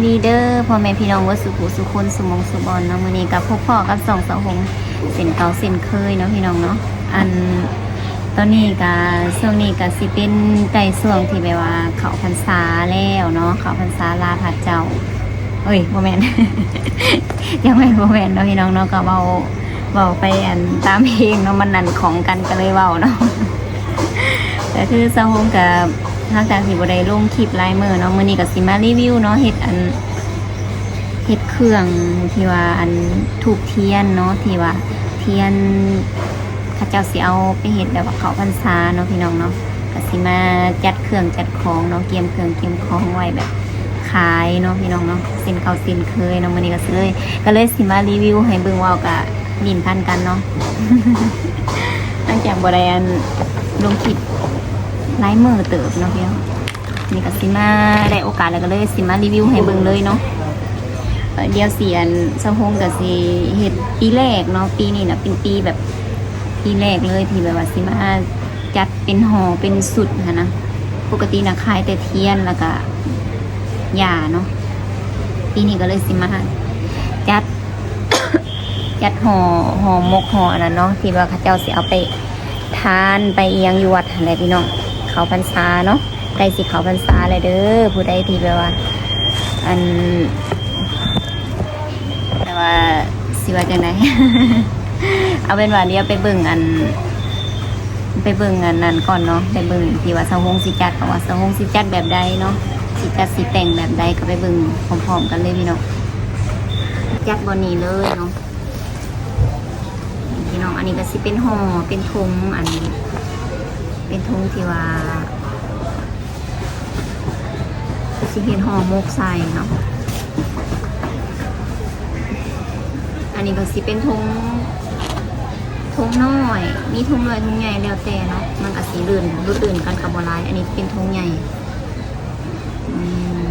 ດີເດີ ພໍ່ແມ່ພີ່ນ້ອງເບິດສູ່ຜູ້ສູ່ຄົນ ສູ່ໝ່ອງສູ່ບ່ອນເນາະ. ມື້ນີ້ກໍພົບພໍ້ກັບຊ່ອງສາວຫົງ ເຊັ່ນເກົ່າເຊັ່ນເຄີຍເນາະ ພີ່ນ້ອງເນາະ. ອັນ ຕອນນີ້ກໍ ຊ່ວງນີ້ກໍຊິເປັນໃກ້ຊ່ວງທີ່ແບບວ່າເຂົ້າພັນສາແລ້ວເນາະ, ເຂົ້າພັນສາລາພະເຈົ້າ ເອີຍ ບໍ່ແມ່ນ ຈັ່ງແມ່ນບໍ່ແມ່ນເນາະ ພີ່ນ້ອງເນາະ. ກໍເວົ້າ ເວົ້າໄປອັນຕາມເພງເນາະ, ມັນອັນຂ້ອງກັນກໍເລີຍເວົ້າເນາະ. ກໍຄືສາວຫົງກໍ ຫຼັງຈາກທີ່ບໍ່ໄດ້ລົງຄລິບຫຼາຍມື້ເນາະ, ມື້ນີ້ກໍຊິມາຣີວິວເນາະ, ເຮັດອັນ ເຮັດເຄື່ອງທີ່ວ່າອັນ ທູບທຽນເນາະ, ທີ່ວ່າທຽນ ເຂົາເຈົ້າຊິເອົາໄປເຮັດແບບວ່າເຂົ້າພັນສາເນາະ ພີ່ນ້ອງເນາະ. ກໍຊິມາຈັດເຄື່ອງຈັດຂອງເນາະ, ກຽມເຄື່ອງກຽມຂອງໄວ້ແບບຂາຍເນາະ ພີ່ນ້ອງເນາະ, ເຊັ່ນເກົ່າເຊັ່ນເຄີຍເນາະ. ມື້ນີ້ກໍຊິເລີຍ ກໍເລີຍຊິມາຣີວິວໃຫ້ເບິ່ງ ເວົ້າກໍຫຼິ້ນພັນກັນເນາະ. ຫຼັງຈາກບໍ່ໄດ້ອັນ ລົງຄລິບຫຼາຍມື້ເຕີບເນາະ ພີ່ນ້ອງ. ນີ້ກໍຊິມາໄດ້ໂອກາດແລ້ວ ກໍເລີຍຊິມາຣີວິວໃຫ້ເບິ່ງເລີຍເນາະ. ເອີ ດຽວຊິອັນ ສາວຫົງກໍຊິເຮັດປີແລກເນາະ, ປີນີ້ນະເປັນປີແບບ ປີແລກເລີຍທີ່ແບບວ່າຊິມາຈັດເປັນຫໍ່ເປັນຊຸດຫັ້ນນະ. ປົກກະຕິນະຂາຍແຕ່ທຽນແລ້ວກໍຢາເນາະ, ປີນີ້ກໍເລີຍຊິມາຈັດ ຈັດຫໍ່ ຫໍ່ໝົກຫໍ່ອັນນັ້ນເນາະ ທີ່ວ່າເຂົາເຈົ້າຊິເອົາໄປທານໄປອີ່ຫຍັງຢູ່ວັດຫັ້ນແຫຼະ ພີ່ນ້ອງ. ເຂົ້າພັນສາເນາະ, ໃກ້ຊິເຂົ້າພັນສາແລ້ວເດີ. ຜູ້ໃດທີ່ແບບວ່າ ອັນ ແຕ່ວ່າຊິວ່າຈັ່ງໃດ ເອົາເປັນວ່າດຽວໄປເບິ່ງອັນ ໄປເບິ່ງອັນນັ້ນກ່ອນເນາະ, ໄປເບິ່ງທີ່ວ່າສາວຫົງຊິຈັດ ເພາະວ່າສາວຫົງຊິຈັດແບບໃດເນາະ, ຊິຈັດຊິແຕ່ງແບບໃດ ກໍໄປເບິ່ງພ້ອມໆກັນເລີຍ ພີ່ນ້ອງ. ຈັດບ່ອນນີ້ເລີຍເນາະ. ພີ່ນ້ອງ ອັນນີ້ກໍຊິເປັນຫໍ່ ເປັນຖົງ ອັນ ເປັນຖົງທີ່ວ່າຊິເຮັດຫໍ່ໝົກໃສ່ເນາະ. ອັນນີ້ກໍຊິເປັນຖົງ ຖົງນ້ອຍ ມີຖົງນ້ອຍຖົງໃຫຍ່ແລ້ວແຕ່ເນາະ, ມັນກໍຊິລື່ນ ລຸດລື່ນກັນກໍບໍ່ຫຼາຍ. ອັນນີ້ເປັນຖົງໃຫຍ່ ອືມ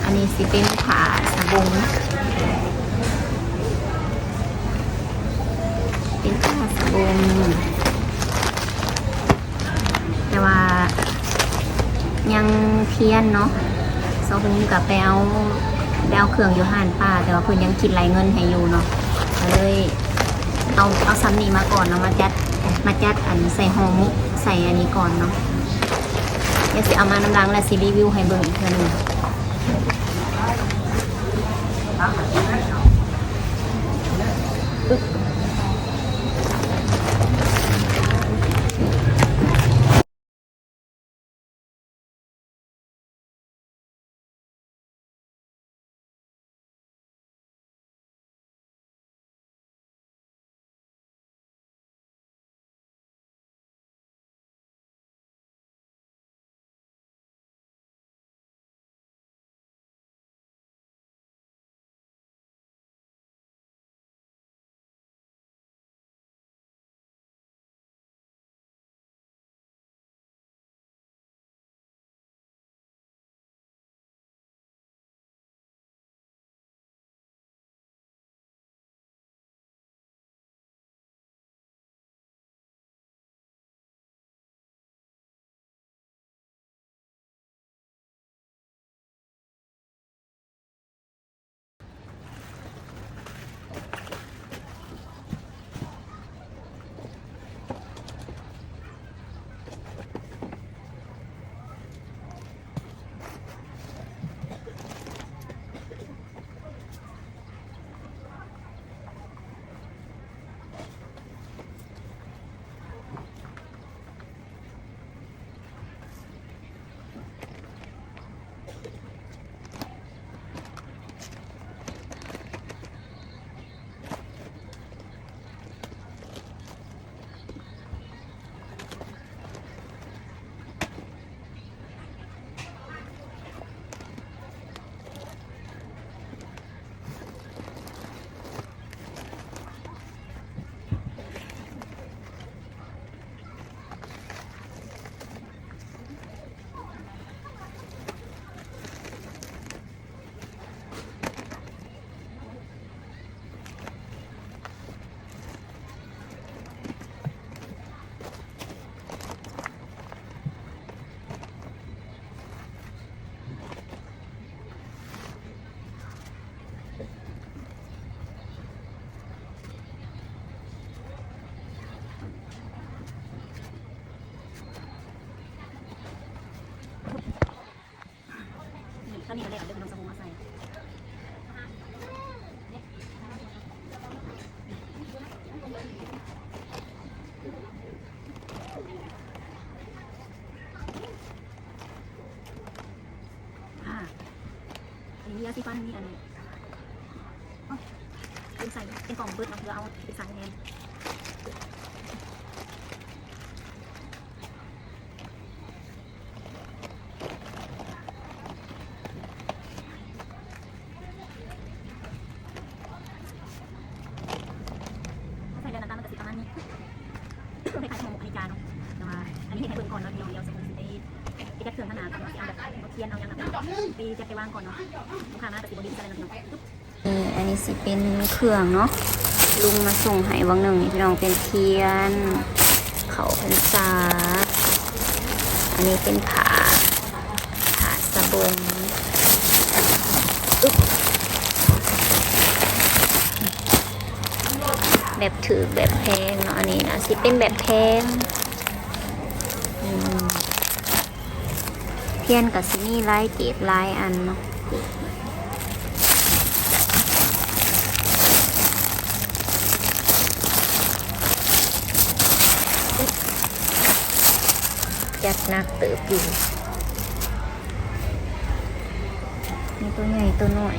ອັນນີ້ຊິເປັນຜ້າສະບົງ ເປັນຜ້າສະບົງ, ແຕ່ວ່າຍັງທຽນເນາະ. ສາວຫົງກໍໄປເອົາ ໄປເອົາເຄື່ອງຢູ່ຮ້ານປ້າ, ແຕ່ວ່າເພິ່ນຍັງຄິດໄລ່ເງິນໃຫ້ຢູ່ເນາະ, ກໍເລີຍເອົາ ເອົາສ່ຳນີ້ມາກ່ອນເນາະ, ມາຈັດ ມາຈັດອັນໃສ່ຫໍ່ໝົກ ໃສ່ອັນນີ້ກ່ອນເນາະ. ດຽວຊິເອົາມານຳຫຼັງ ແລ້ວຊິຣີວິວໃຫ້ເບິ່ງອີກເທື່ອໜຶ່ງ. ມີຢາສີຟັນ ມີອັນ ເປັນໃສ ເປັນກ່ອງເບິດເນາະ ເຫຼືອເອົາເປັນໃສແທນ. ໃສ່ແລ້ວໜ້າຕາມັນກະຊິປະມານນີ້ ຄ້າຍໆຂອງອາລິກາເນາະ ແຕ່ວ່າອັນນີ້ເຮັດໃຫ້ເບິ່ງກ່ອນເນາະ ດຽວ ດຽວສະກົງຊິໄດ້ ໄປຈັດເຄື່ອງທາງໜ້າກ່ອນເນາະ ຊິເອົາແບບເອົາທຽນເອົາຫຍັງ ໄປຈັດໄປວາງກ່ອນເນາະ. ລູກຄ້າມາກະຊິບໍ່ເຫັນໃສ່ແລ້ວເນາະ. ນີ້ ອັນນີ້ຊິເປັນເຄື່ອງເນາະ ລຸງມາສົ່ງໃຫ້ຫວ່າງໜຶ່ງນີ້ພີ່ນ້ອງ ເປັນທຽນເຂົ້າພັນສາ ອັນນີ້ເປັນຜ້າ ຜ້າສະບົງ ອຶບ ແບບຖືກແບບແພງເນາະ ອັນນີ້ນະຊິເປັນແບບແພງ ອືມ. ທຽນກະຊິມີຫຼາຍເກດຫຼາຍອັນເນາະ ຈັດໜັກເຕີບຢູ່ ມີໂຕໃຫຍ່ໂຕນ້ອຍ.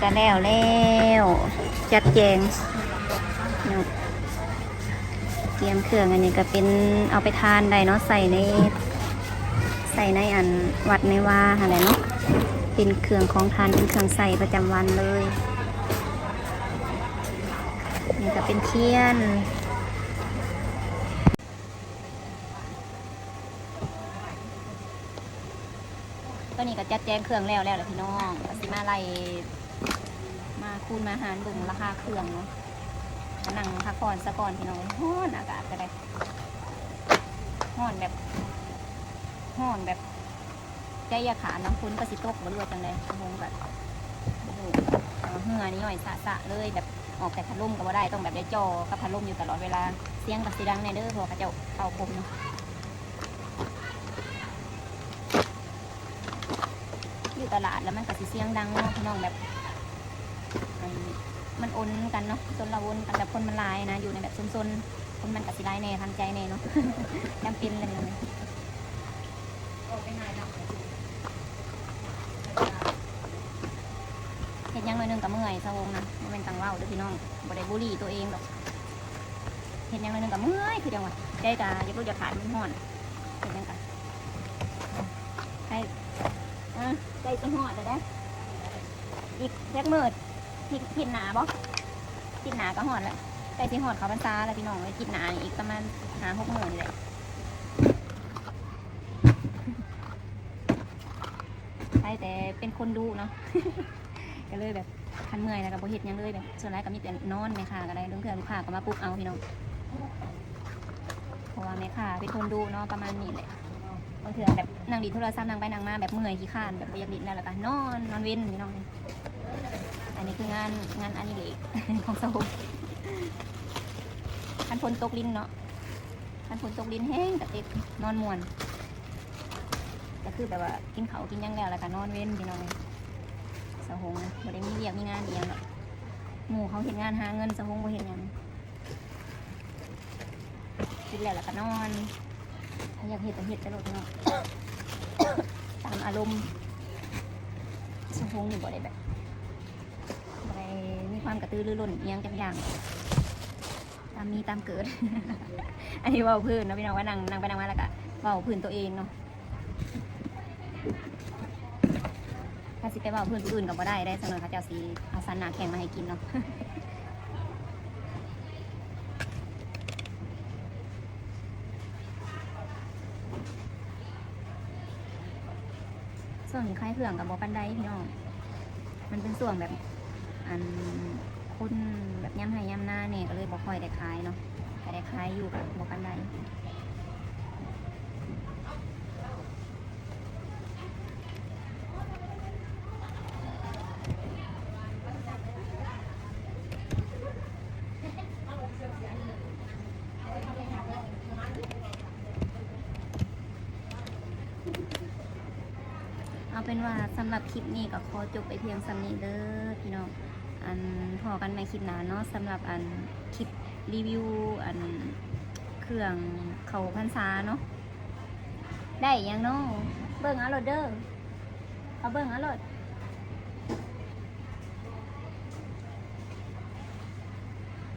ກະແລ້ວແລ້ວ ຈັດແຈງເນາະ ກຽມເຄື່ອງ. ອັນນີ້ກະເປັນເອົາໄປທານໄດ້ເນາະ ໃສ່ໃນ ໃສ່ໃນອັນວັດໃນວາຫັ້ນແຫຼະເນາະ ເປັນເຄື່ອງຂອງທານ ເປັນເຄື່ອງໃຊ້ປະຈຳວັນເລີຍ. ນີ້ກະເປັນຄຽນ. ຕອນນີ້ກະຈັດແຈງເຄື່ອງແລ້ວແລ້ວແຫຼະພີ່ນ້ອງ ກະຊິມາໄລ່ ມາຄູນມາຫານເບິ່ງລາຄາເຄື່ອງເນາະ. ກະນັ່ງພັກຜ່ອນສາກ່ອນພີ່ນ້ອງ ຮ້ອນ ອາກາດກະໄດ້ ຮ້ອນແບບ ຮ້ອນແບບ ໃຈຢາກຂາດເນາະ. ຝົນກະຊິຕົກບໍ່ ຫຼືວ່າຈັ່ງໃດ ສະໂຮງກະບໍ່ຮູ້. ເຫື່ອນີ້ຍ້ອຍສະໆເລີຍ ແບບອອກແຕ່ພັດລົມກະບໍ່ໄດ້ ຕ້ອງແບບໄດ້ຈ່ອກັບພັດລົມຢູ່ຕະຫຼອດເວລາ. ສຽງກະຊິດັງແດ່ເດີ ເພາະວ່າເຂົາເຈົ້າເປົ່າຜົມເນາະ. ຢູ່ຕະຫຼາດແລ້ວມັນກະຊິສຽງດັງເນາະພີ່ນ້ອງ ແບບ ອັນ ມັນອົນກັນເນາະ ຊົນລະວົນກັນ ແບບຄົນມັນຫຼາຍນະ ຢູ່ໃນແບບຊຸມຊົນ ຄົນມັນກະຊິຫຼາຍແດ່ ທຳໃຈແດ່ເນາະ ຈຳເປັນແຫຼະ. ເຮັດຫຍັງໜ້ອຍໜຶ່ງກະເມື່ອຍ ສາວົງນະ ບໍ່ແມ່ນຕັງເວົ້າເດີພີ່ນ້ອງ ບໍ່ໄດ້ບູລີໂຕເອງດອກ. ເຮັດຫຍັງໜ້ອຍໜຶ່ງກະເມື່ອຍ ຄືຫຍັງວະ ໃຈກະຢາກລຸກຢາກຂາດ ມັນຮ້ອນ. ເຮັດຫຍັງກະ ໃກ້ ອ່າ ໃກ້ຊິຮອດແລ້ວເດ້ ອີກຈັກມື້ ທິດ ທິດໜ້າບໍ່ ທິດໜ້າກະຮອດແລ້ວ. ໃກ້ຊິຮອດເຂົ້າພັນສາແລ້ວພີ່ນ້ອງເອີຍ ທິດໜ້ານີ້ອີກປະມານຫ້າຫົກມື້ນີ້ແຫຼະ. ໄປແຕ່ເປັນຄົນດຸເນາະ ກະເລີຍແບບ ຄັນເມື່ອຍແລ້ວກະບໍ່ເຮັດຫຍັງເລີຍ ແບບສ່ວນຫຼາຍກະມີແຕ່ນອນ. ແມ່ຄ້າກະໄດ້ ລາງເທື່ອລູກຄ້າກະມາປຸກເອົາພີ່ນ້ອງ ເພາະວ່າແມ່ຄ້າເປັນຄົນດຸເນາະ ປະມານນີ້ແຫຼະ. ບາງເທື່ອແບບນັ່ງຫຼິ້ນໂທລະສັບ ນັ່ງໄປນັ່ງມາແບບເມື່ອຍຂີ້ຄ້ານ ແບບບໍ່ຢາກຫຼິ້ນແລ້ວ ແລ້ວກະນອນ ນອນເວັນພີ່ນ້ອງ. ອັນນີ້ຄືງານ ງານອະດິເລກຂອງສາວົງ. ຄັນຝົນຕົກລິນເນາະ ຄັນຝົນຕົກລິນແຮງກະຕິດນອນມ່ວນ ກະຄືແບບວ່າກິນເຂົ້າກິນຫຍັງແລ້ວ ແລ້ວກະນອນເວັນພີ່ນ້ອງ. ສາວົງນະ ບໍ່ໄດ້ມີວຽກມີງານອີ່ຫຍັງດອກ ໝູ່ເຂົາເຮັດງານຫາເງິນ ສາວົງບໍ່ເຮັດຫຍັງ. ກິນແລ້ວແລ້ວກະນອນ ຢາກເຮັດກະເຮັດໄປໂລດເນາະ ຕາມອາລົມ. ສາວົງນີ້ບໍ່ໄດ້ແບບ ບໍ່ໄດ້ມີຄວາມກະຕືລືລົ້ນອີ່ຫຍັງຈັກຢ່າງ ຕາມມີຕາມເກີດ. ອັນນີ້ເວົ້າພື້ນເນາະພີ່ນ້ອງ ວ່ານັ່ງ ນັ່ງໄປນັ່ງມາແລ້ວກະເວົ້າພື້ນໂຕເອງເນາະ. ຖ້າຊິໄປເວົ້າພື້ນຜູ້ອື່ນກະບໍ່ໄດ້ເດ້ ສາວນ້ອຍເຂົາເຈົ້າຊິເອົາສັນໜ້າແຂ້ງມາໃຫ້ກິນເນາະ. ຊ່ວງນີ້ຂາຍເຄື່ອງກະບໍ່ປານໃດພີ່ນ້ອງ ມັນເປັນຊ່ວງແບບ ອັນ ຄົນແບບຍາມໄຮ່ຍາມນາແດ່ ກະເລີຍບໍ່ຄ່ອຍໄດ້ຂາຍເນາະ ກະໄດ້ຂາຍຢູ່ ກະບໍ່ປານໃດ. ເອົາເປັນວ່າສຳລັບຄລິບນີ້ກະຂໍຈົບໄປພຽງສ່ຳນີ້ເດີພີ່ນ້ອງ. ອັນ ພໍ້ກັນໃໝ່ຄລິບໜ້າເນາະ ສຳລັບອັນ ຄລິບຣີວິວ ອັນ ເຄື່ອງເຂົ້າພັນສາເນາະ. ໄດ້ຫຍັງເນາະ ເບິ່ງເອົາໂລດເດີ ເອົາເບິ່ງເອົາໂລດ.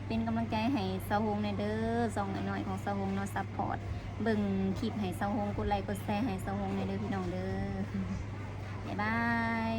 ເປັນກຳລັງໃຈໃຫ້ສາວົງແດ່ເດີ ຊ່ອງນ້ອຍໆຂອງສາວົງເນາະ ຊັບພອດ ເບິ່ງຄລິບໃຫ້ສາວົງ ກົດໄລກົດແຊໃຫ້ສາວົງແດ່ເດີພີ່ນ້ອງເດີ. ບາຍບາຍ.